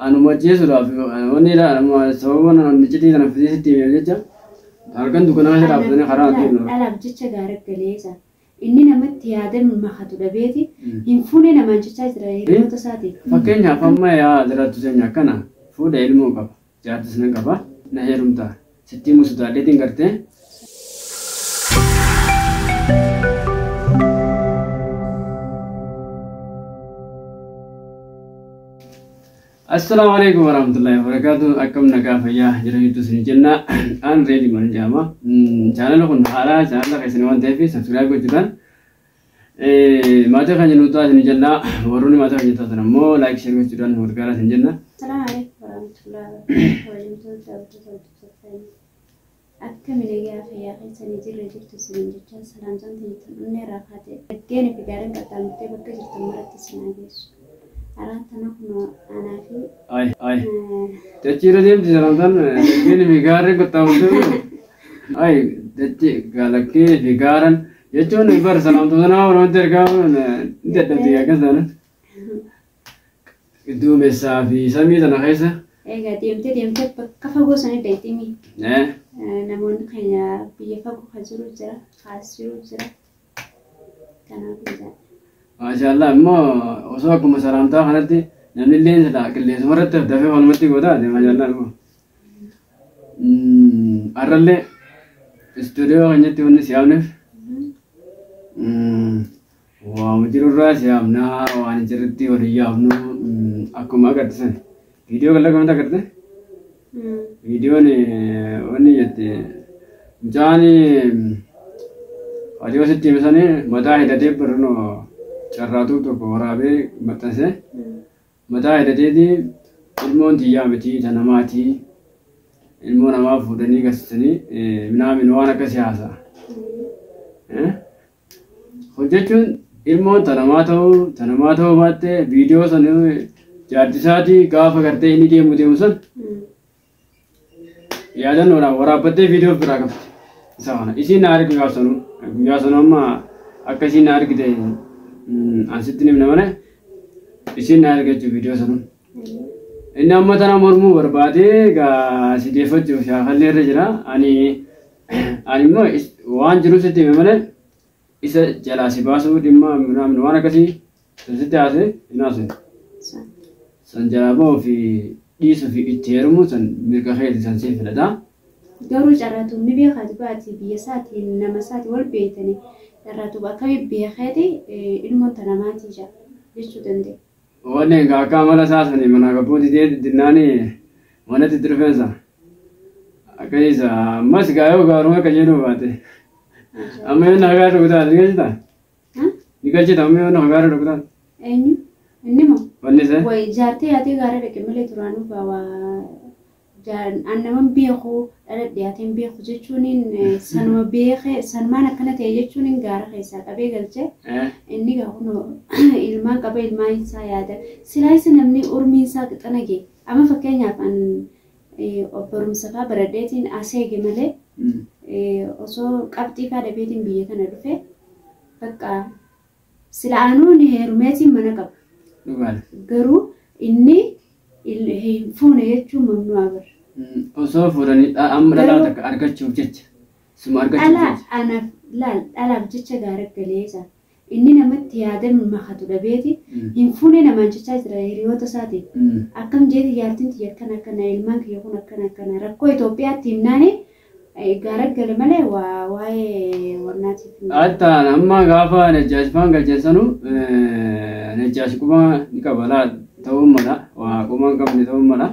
Anuma ajjeesuudhaaf wanni anuma sababa iccitii tana fidee sitti hime jecha halkan dukkanaa keessa dhaabbatanii karaa deemnu. Dhalaaf jecha gaara galee isa. Inni namatti yaada makatu dhabeeti hin fuune namaan jechaa jira hiriyoota isaatiin. Fakkeenyaaf amma yaa jiraattu seenya akkana fuudha ilmoo qaba jaartis nan qaba na heerumta sitti himu sodaadheetiin gartee. Assalaamu alaikum warahmatullahi wabarakatuh. Akkam nagaa fayyaa jira jirtu isin jenna. An reedi man jedhama. Chaanala kun haaraa chaanala keessan waan ta'eef subscribe gochuudhaan maatii keenya nu ta'a isin jenna. Warroonni maatii keenya taatan ammoo like share gochuudhaan nu gargaaraa isin jenna. Assalaamu alaikum warahmatullahi wabarakatuh. Kabajamtoota daawwattoota hordoftoota akkami nagaa fayyaa keessanii jirra jirtu isiniin jecha salaamtaan teenyatan onnee irraa kaatee dhaggeeni fi gaariin qaxxaamurtee bakka jirtan maratti isin haa geessu. Araan tana kunoo anaa fi Ay ay. Dachii irra deemti salaamtaan dhaggeen fi gaarreen qaxxaamurtee. Ay dachii galakkee fi gaaran jechuun bar salaamtoota nama namatti ergaa ni dadhabdi akkas taana. Duumessaa fi samii tana keessa. Egaa deemtee deemtee bakka fagoo sanii dheeyximi. Namoonni keenya biyya fagoo kan jiru jira, kaas jiru jira. Kanaaf hin jedha. Maashaallah immoo osoo akkuma salaamtaa kanatti namni illee silaa qilleensuma irratti dafee walumatti gootaate maashaallah immoo. Har'allee istuudiyoo keenyatti wanni si yaamneef waama jirurraa si yaamnaa waan hin jirretti walii yaamnu akkuma agarte sana. Viidiyoo kan lakkoofamte agarte? Viidiyoon wanni jette mucaan hojii sitti hime sanii mataa hidhatee barnoo carraatuu tokko waraabee maxxanse mataa hidhateeti ilmoon tiyyaa miti ta namaati ilmoo namaa fuudhanii garsiisanii minaamin waan akkasii haasa'a. Hojjechuun ilmoon ta namaa ta'uu ta namaa ta'uu baattee viidiyoo sana jaartisaatii gaafa gartee inni deemu deemu san yaadannoodhaan waraabbattee viidiyoo biraa qabdi. Isa kana isiin na arge gaaf sanuu guyyaa sanuu amma akka isiin na argite an sitti himna malee isiin na arge jechuudha viidiyoo sanuu. Inni amma tana mormuu barbaadee gaa si deeffachuuf shaakallee irra jira. Ani ani immoo waan jiru sitti hime malee isa jalaa si baasuu dhimma minaamin waan akkasii san sitti haasee hin haasofne. San jalaa ba'uu fi dhiisuu fi itti heerumuu san mirga keeti san siif filata. Garuu carraatuun ni beekaati baati biyya isaatiin nama isaati wal beektanii carraatuun akkami beekeeti ilmoon ta namaatii jira jechuu dandeenya. Wanni egaa akka amala isaa sani manaa qabbuu didee didinnaani manatti itti dhufeensa. Akkasiisa ammas gaa yoo gaaruma akka jedhu baate. Amma yoo nagaa dhugu taate ni galchita? Ni galchita amma yoo nagaa dhugu taate? Eenyu? Inni moo? Wanni isa? Wayi jaartee yaatee gaara dhaqe malee duraanuu baawaa an naman beeku dhala dhiyaateen beeku jechuun sanuma beekee sanumaan akkana ta'e jechuun gaara keessaa qabee galchee inni gaa kunoo ilmaan qaba ilmaan isaa yaada silaa isa namni urmiin isaa qixana ga'e amma fakkeenyaaf an barumsa faa baradheetiin as eege malee osoo qabxii faa dhabeetiin biyya kana dhufe bakka sila anuu ni heerumeetiin mana qaba. Dhugaadha. Garuu inni hin fuune jechuun mamnu'aa bara. Osoo fuudhanii amma dhalaa takka argachuuf jecha. Suma argachuuf Dhala jecha. anaaf laal dhalaaf jecha gaara galee isa. Inni namatti yaada makatu dhabeeti hin fuune namaan jechaa jira hiriyoota isaatiin. Akkam jeeti jaartiin tiyya akkana akkana ilmaan kiyya kun akkana akkana rakkoo Itoophiyaatti himnaani gaara gale malee waa'ee wannaatiif hin Attaan amma gaafa Najjaash faan galchan sanuu Najjaash quba ni qaba laa ta'uu mala waa quba hin qabne ta'uu mala.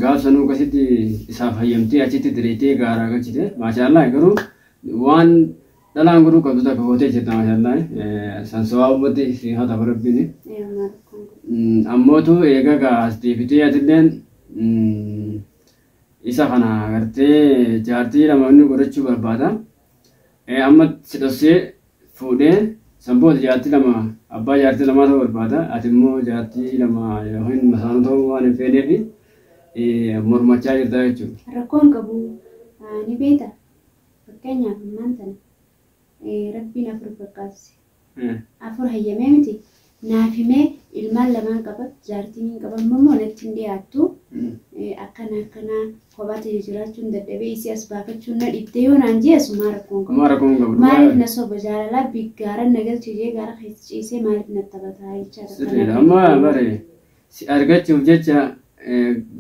Gaaf sanuu akkasitti isaaf hayyamtee achitti diriirtee gaaraa galchite. Maashaallah garuu waan dhalaan godhuu qabdu takka gootee jirta maashaallah. San sawaabumatti si haa ta'u rabbiin. Eeyyama rakkoon kun. Ammootu eega gaa as deebitee atilleen isa kana gartee jaartii lama inni godhachuu barbaada. Amma si dhossee fuudhee san booda jaartii lama abbaa jaartii lamaa ta'uu barbaada. Ati immoo jaartii lama yookiin masaanuu ta'uu waan hin feeneef mormachaa jirta jechuudha. Rakkoon qabu ni beekta. Fakkeenyaaf ammaan tana rabbiin afur bakkaasise. Afur hayyamee miti. Naaf himee ilmaan lamaan qaba jaartiin hin qaban immoo natti hin dhiyaattu. Akkana akkana kophaatti jiraachuun dadhabee isii as baafachuun na dhibdee yoo naan jee asumaa rakkoon qabu. Maa rakkoon qabu. Maaliif na soba jaalalaa gaara na galche jee gaara keessa ciisee maaliif na taphataa jechaadha. Sirriidha. Amma bare si argachuuf jecha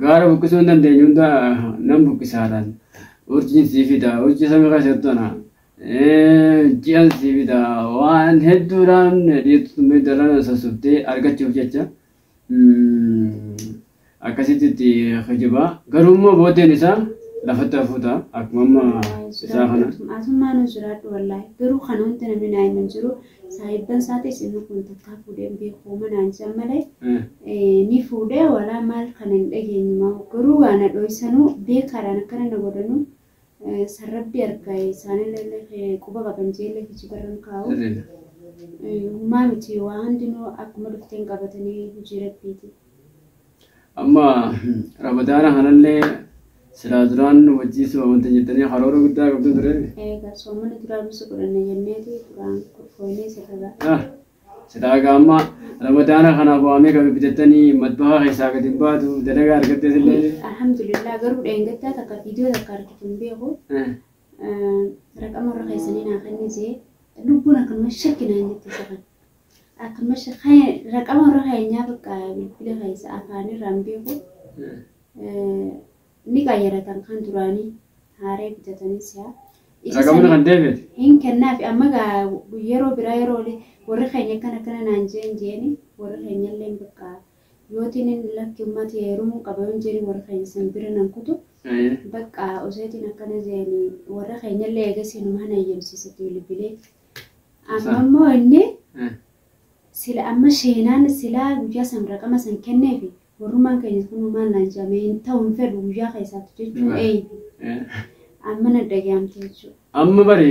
gaara buqqisuu hin dandeenye hunda nan buqqisaadhaan. Urjiin sii fida, urjii samii keessa jirtu ana. Ji'an sii fida waan hedduudhaan dhiirtuu daran sossobtee argachuuf jecha akkasitti itti kijibaa. Garuu immoo booddeen isaa lafatti hafuu ta'a. Akkuma amma isaa kana. Asummaan jiraadhu wallaahi. Garuu kana wanti namni naa himan jiru saahibban isaatis inni kun takkaa fuudhee hin beeku manaan jedhan malee ni fuudhee walaa maal kana hin dhageenyuma. Garuu waan dho'isanuu beekaadhaan akkana na godhanuu sarrabbi argaa isaanillee quba qaban jeellee kijibarran kaa'u. Humaa miti waa hundinuu akkuma dhufteen qabatanii hojii rabbiiti. Amma Ramadaana kanallee silaa duraan wajjii soomamte jettanii karoora guddaa qabdu ture. Egaa soomana duraa bisa godhanna jenneeti duraan qophoonee sirriidha. Silaa egaa amma Ramadaana kanaaf waamee qabe bitattanii matbaha keessaa gadi hin baatu dalagaa argattees illee. Alhamdulillah garuu dheengaddaa takka viidiyoo takka argatu hin beeku. Raqama warra keessanii naa kennisee lubbuun akkanuma shakkinaan jette isa kana. Akkanuma raqama warra keenyaa bakka bilbila keessa afaanirraa hin beeku. Ni qayyaratan kan duraanii haaree bitatanis yaa. Raqamni kan deebi'e. Hin kennaafi amma gaa yeroo biraa yeroo warri keenya akkana akkana naan jeen jeeni warri keenya illee bakka yootiin lakki ummati heerumuu qaba yoon jeeni warri keenya san bira nan kutu bakka oseetiin akkana jeeni warra keenya illee eegasii numa hayyamsiisatti bilbilee. Amma immoo inni sila amma sheenaan silaa guyyaa san raqama san kenneefi warrummaan keenya kun maal naan jedhame hin ta'u hin fedhu guyyaa keessaatti jechuun eeyyu. Amma na dhaga'amte jechuudha. Amma bari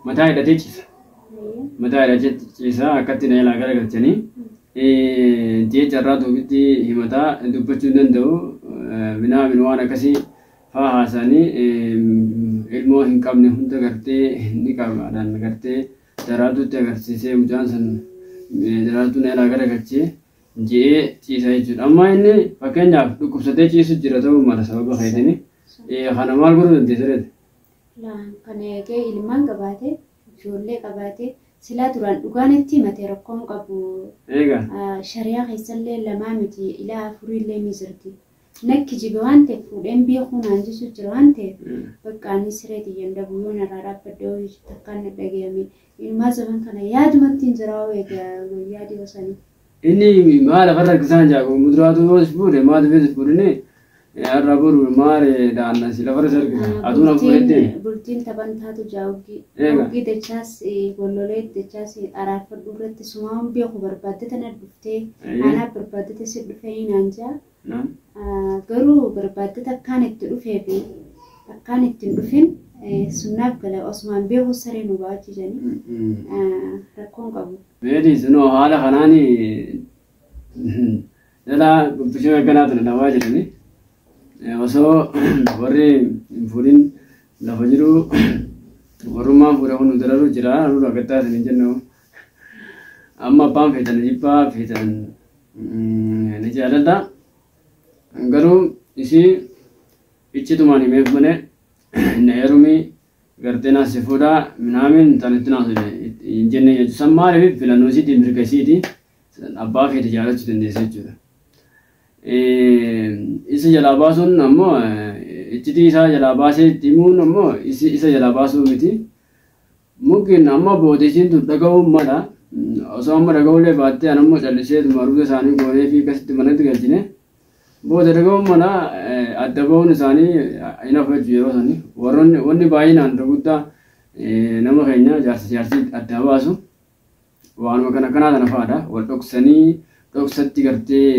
mataa hidhatee ciisa. Mataa hidhatee ciisa akkatti na ilaa garagalchanii ji'a carraa tuubitti himataa dubbachuu hin danda'u. Minaamin waan akkasii faa haasa'anii ilmoo hin qabne hunda gartee ni qabaadhaan gartee daraartuutti agarsiisee mucaan san daraartuu na ilaa garagalchee ji'ee ciisa jechuudha. Amma inni fakkeenyaaf dhukkubsatee ciisu jira ta'uu mala sababa keetiin. Kana maal godhuu dandeessa reeta? Kana eegee ilmaan qabaate ijoollee qabaate silaa duraan dhugaan itti himate rakkoon qabu. Egaa. Shariyaa keessallee lamaa miti ilaa afuriillee ni jirti. Nakki jibe waan ta'eef fuudheen beekuu naan jechu jira waan ta'eef bakka ani siree xiyyan dabuu yoo narraa dhaabbadde hoo takkaan na dhagayame. Ilmaa zaman kana yaadumatti hin jiraa hoo egaa guyyaa dhiyoo sanii. Inni maal lafarra harkisaan jaaku muduraatu yoo si fuudhe maal feetu fuudhine har'a boru maal daanna si lafarra si harkisa. Aduun hafuuretti. Bultiin taphan taatu jaawugii. Oggii dachaas gollolee dachaas araarfadhu irratti sumaan beeku barbaadde tana dhuftee anaa barbaadde si dhufee naan jaa. Garuu barbaadde akkaan itti dhufee fi akkaan itti hin dhufin sunnaaf gala osumaan beeku saree nu baachisanii rakkoon qabu. Meedii sunoo haala kanaan dhalaa gubbisuu akkanaa tana dawaa jedhanii osoo warri hin fuudhin lafa jiru warrummaan fuudhe kun nu dararu jira nurra gattaa isin hin jennu. Amma abbaan feetan jibbaa feetan ni jaalladha. Garuu isii iccitumaan himeef malee na heerumi gartee naas si fuudhaa minaamin tanitti naas hin jenne jechuudha. San maaliif filannoo isiitii mirga isiiti abbaa feete jaallachuu dandeessa jechuudha. Isa jalaa baasuun ammoo iccitii isaa jalaa baasee itti himuun ammoo isa jalaa baasuu miti. Mungkin amma booda isiin tun dhaga'uun mala osoo amma dhaga'uullee baattee an ammoo callisee maruuta isaanii goonee fi akkasitti manatti galchine booda dhaga'uun mala adda ba'uun isaanii hin hafu jechuudha yeroo sanii. Warroonni wanni baay'inaan irra guddaa nama keenya jaarsa jaarsii adda baasu waanuma kana kanaa kana fa'aadha. Wal dhoksanii dhoksatti gartee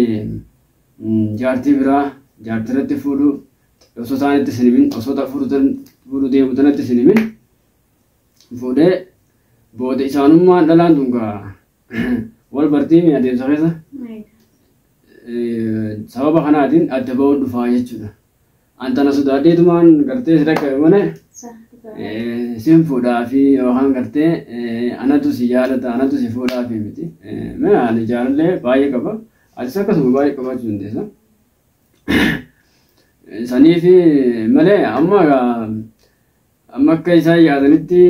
jaartii biraa jaartii irratti fuudhu osoo isaanitti sin himin osoo fuudhu deemu tanatti sin himin fuudhee booda isaanummaan dhalaan tun gaa wal bartii adeemsa keessa sababa kanaatiin adda ba'uun dhufaa jechuudha. Antana sodaadheetumaan gartee si dhaqqabe malee Sin fuudhaa fi yookaan gartee anatu si jaalata anatu si fuudhaa fi miti. Mee ani jaalallee baay'ee qaba. Atis akkasuma baay'ee qabaachuu dandeessa. Saniif malee amma amma akka isaan yaadanitti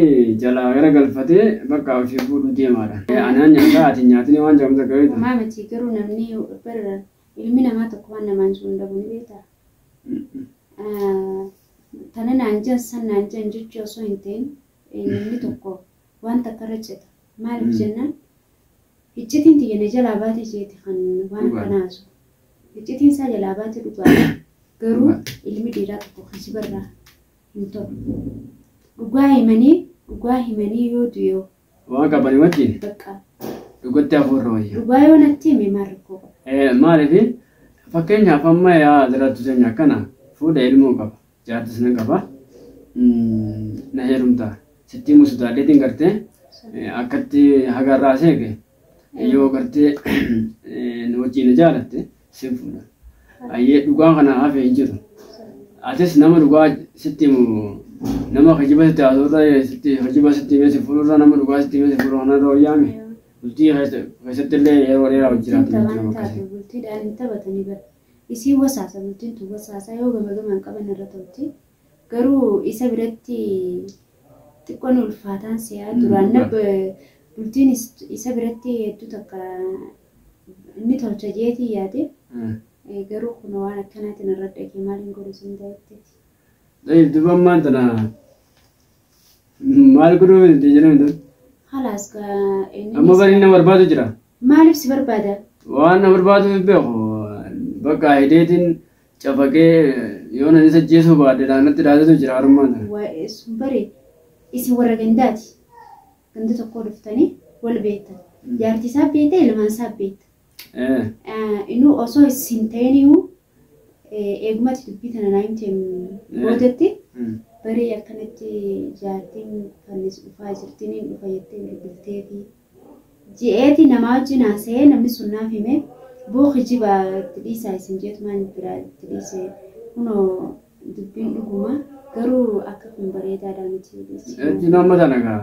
jalaa gara galfatee bakka ofii fuudhuu deemaadha. Anaan nyaataa ati nyaatni waan jedhamtu akka beektu. Homaa miti garuu namni bara ilmi namaa tokko waan namaan sun dhabu ni beektaa? Tana naan jedhan san naan jedhan jechuu osoo hin ta'in namni tokko waan takka irra cita. Maaliif jennaan iccitiin tiyya na jalaa baate jeeti kan waan akkanaa haasa'u. Iccitiin isaa jalaa baate dhugaadha. Garuu ilmi dhiiraa tokko kijibarraa hin tolu. Dhugaa himanii yoo du'e Waan qabanii wajjin bakka dhugatti hafuurra wayya. Dhugaa yoo natti hime maal rakkoo qaba? Maaliif fakkeenyaaf amma yaa jiraattu keenya akkana fuudha ilmoo qaba jaartis nan qaba na heerumta sitti himu sodaadheetiin gartee akkatti hagarraa seeke yoo gartee wajjin na jaalatte sin fuudha. Ayyee dhugaan kana hafe hin jiru. Atis nama dhugaa sitti himu nama kijiba sitti haasa'urra sitti kijiba sitti himee si fuudhurra nama dhugaa sitti himee si fuudhu kanarra wayyaame. Bultii keessatti illee yeroo dheeraa hojii Bultiin jiraatu taphaan nama taate akkasii. bultiidhaan hin taphatanii bara. Isii wasaasa bultiin tun wasaasa yoo gama gamaan qaban irra ta'utti garuu isa biratti xiqqoon ulfaataan si'a duraan bultiin isa biratti hedduu takka inni tolcha jeetii yaade garuu kun waan akkanaatiin irra dhaqee maaliin godhu sin ta'etti. Tayyib duuba ammaan tana maal godhuu miti jedhamu tun. Halaas inni Amma bari nama barbaadu jira. Maaliif si barbaada? Waan na barbaadu beeku bakka hideetiin cafaqee yoo na isa ajjeesuu baadhe naannatti dhaatatu jira harummaan tana. Waa'ee sun bare isin warra gandaati. Ganda tokko dhuftanii wal beektan. Jaartii isaa beekta, ilmaan isaa beekta. Inni osoo isin ta'iniyyuu eegumatti dubbii tana naa himteen boodatti baree akkanatti jaartiin fannis dhufaa jirtiin hin dhufa jettee bilbiltee fi ji'eeti namaa wajjin haasa'ee namni sun naaf hime boo kijiba itti dhiisaa isin jeetu maan biraa itti dhiise kunoo dubbiin dhuguma garuu akka kun bareedaadha miti. Jechuun amma tana gaa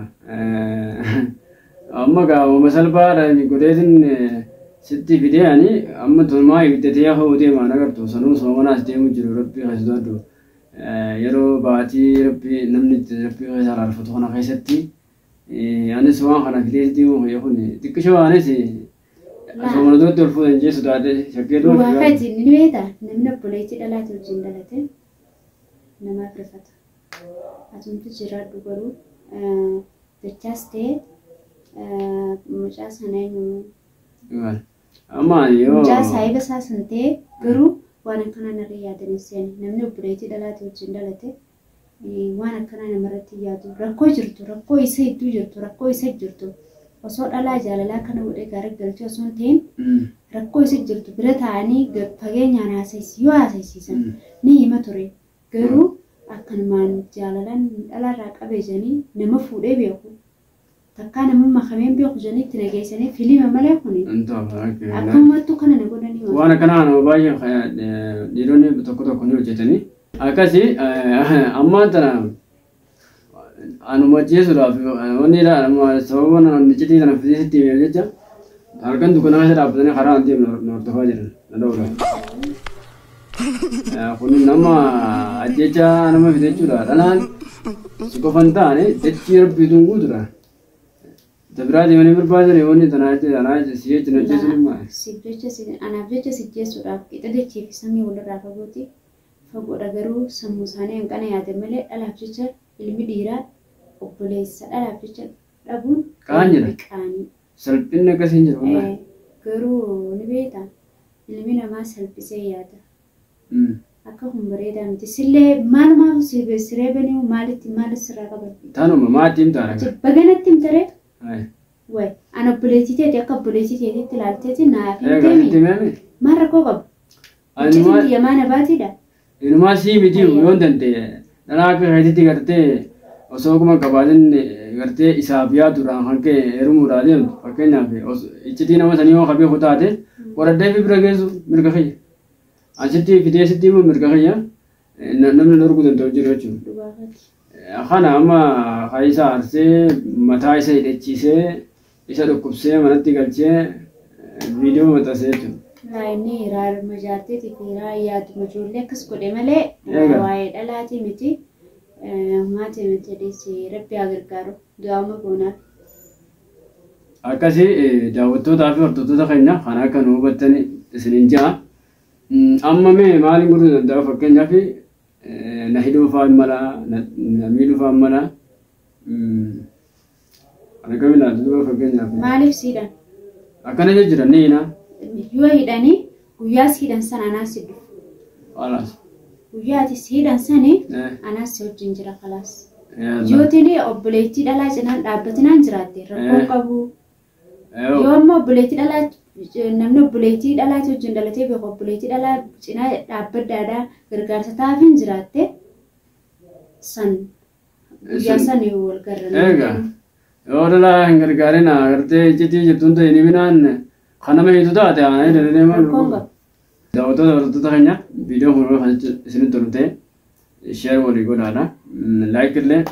amma gaa uuma salphaadha godheetiin sitti fidee ani amma tolmaa ibiddatee ha'uu deemaa agartu sanuu soomanaas deemu jiru rabbii keessa doddu yeroo baatii rabbii namni itti rabbii keessa araarfatu kana keessatti anis waan kana fidee deemu kiyya kun xiqqishoo anis soomana duratti ol fuudhan jee sodaate shakkee dura. Dhugaafati ni beektaa namni obboleettii dhalaate wajjin dhalate namaaf rifata. Atumti jiraadhu garuu dachaas ta'e mucaa sana eenyu Amma yoo mucaa saayiba isaa san ta'e garuu waan akkanaa narra yaadan seeni namni obboleettii dhalaate wajjin dhalate waan akkanaa namarratti yaadu rakkoo jirtu rakkoo isa hedduu jirtu rakkoo isa jirtu osoo dhalaa jaalalaa kana godhee gaara galchee osoo hin ta'in rakkoo isa jirtu bira taa'anii fageenyaan yoo haasaysiisan ni hima ture garuu akkanumaan jaalalaan dhalaarraa qabee jedhanii nama fuudhee beeku takkaa nama makameen beeku jedhanii itti nageessanii filima malee kuni akkanumattuu kana na godhanii waan. Waan akkanaa nama baay'ee dhiironni tokko tokko ni hojjetanii. Akkasii ammaan tana anuma ajjeesuudhaaf wanni sababa iccitii tana fidee sitti himeef jecha halkan dukkana keessa dhaabbatanii karaa an deemnu na hordofaa jiran na dha'uudhaaf. Kun nama ajjeechaa nama fide jechuudha. Dhalaan si qofa hin taane dachii rabbiituun guutuudha. Biraa deemanii barbaadan wanni tanaa jecha si jecha na ajjeesuun hin maali. Siif jecha anaaf jecha si jeessuudhaaf qixa dachee fi samii walirraa fagooti. Fagoodha garuu sammuu isaanii hanqina yaade malee dhalaaf jecha ilmi dhiiraa obboleessa dhalaaf jecha dhabuun Qaanidha. Qaanii. Salphinni akkasii hin jiru wallahi. Garuu ni beektaa ilmi namaa salphisee yaada. Akka kun bareedaa miti. Sillee maalumaaf siree banii maalitti maal sirraa qaban? Tanuma maatii himtaa dhagaa. Baganatti himtaree? Wayi ana obboleettii teeti akka obboleettii teetitti ilaalteeti naaf Egaa sitti himteemi. himame. Maal rakkoo qaba? Anumaa Iccitiin tiyya maana baatiidha. Inumaa sii miti yoo hin danda'e dhalaa akka keetitti gartee osoo oguma qabaatin gartee isaaf yaaduudhaan kan ka'e heerumuudhaa deemtu fakkeenyaaf iccitii nama sanii yoo qabee kutaate qoradhee fi bira geessu mirga kiyya. Asitti fidee sitti immoo mirga kiyya namni dhorkuu danda'u jiru jechuudha. Dhugaafati. Kana amma kan isa aarsee mataa isa hidhachiisee isa dhukkubsee manatti galchee viidiyoo maxxansee jechuudha. Laa inni hiraaruma jaarteetii fi hiraa yaaduma ijoollee akkas godhe malee Egaa. waa'ee dhalaatii miti. Maatii miti dhiisi rabbi haa gargaaru du'aama goonaaf. Akkasii daawwattootaa fi hordoftoota keenya kan akka nu hubattan isiniin ja'a. Amma mee maaliin godhuu danda'a fakkeenyaaf na hidhuu fa'aa mala na miidhuu fa'aa mala. Akkamiin ilaaltu duuba fakkeenyaaf. Maaliif siidhan? Akkana jira ni hina. Yoo hidhanii guyyaa siidhan sana anaas si dhufu. Walaas. Guyyaa ati siidhan sani anaas si wajjin jira kalaas. Yootiin obboleettii dhalaa cinaan dhaabbatinaan jiraatte rakkoo qabu. Yoo ammoo obboleettii dhalaa namni obboleettii dhalaati wajjin dhalatee beeku obboleettii dhalaa cinaa dhaabbaddaadhaa gargaarsa taafiin jiraatte san guyyaa san wal garra. Egaa yoo dhalaa hin gargaarin agartee iccitii jirtuun ta'e ni minaan kan nama hiitu taate aanee dalalee maal Rakkoon qabu. Daawwattoota hordoftoota keenya viidiyoo kun kan isinitti tolu ta'e share walii godhaadha. Like illee.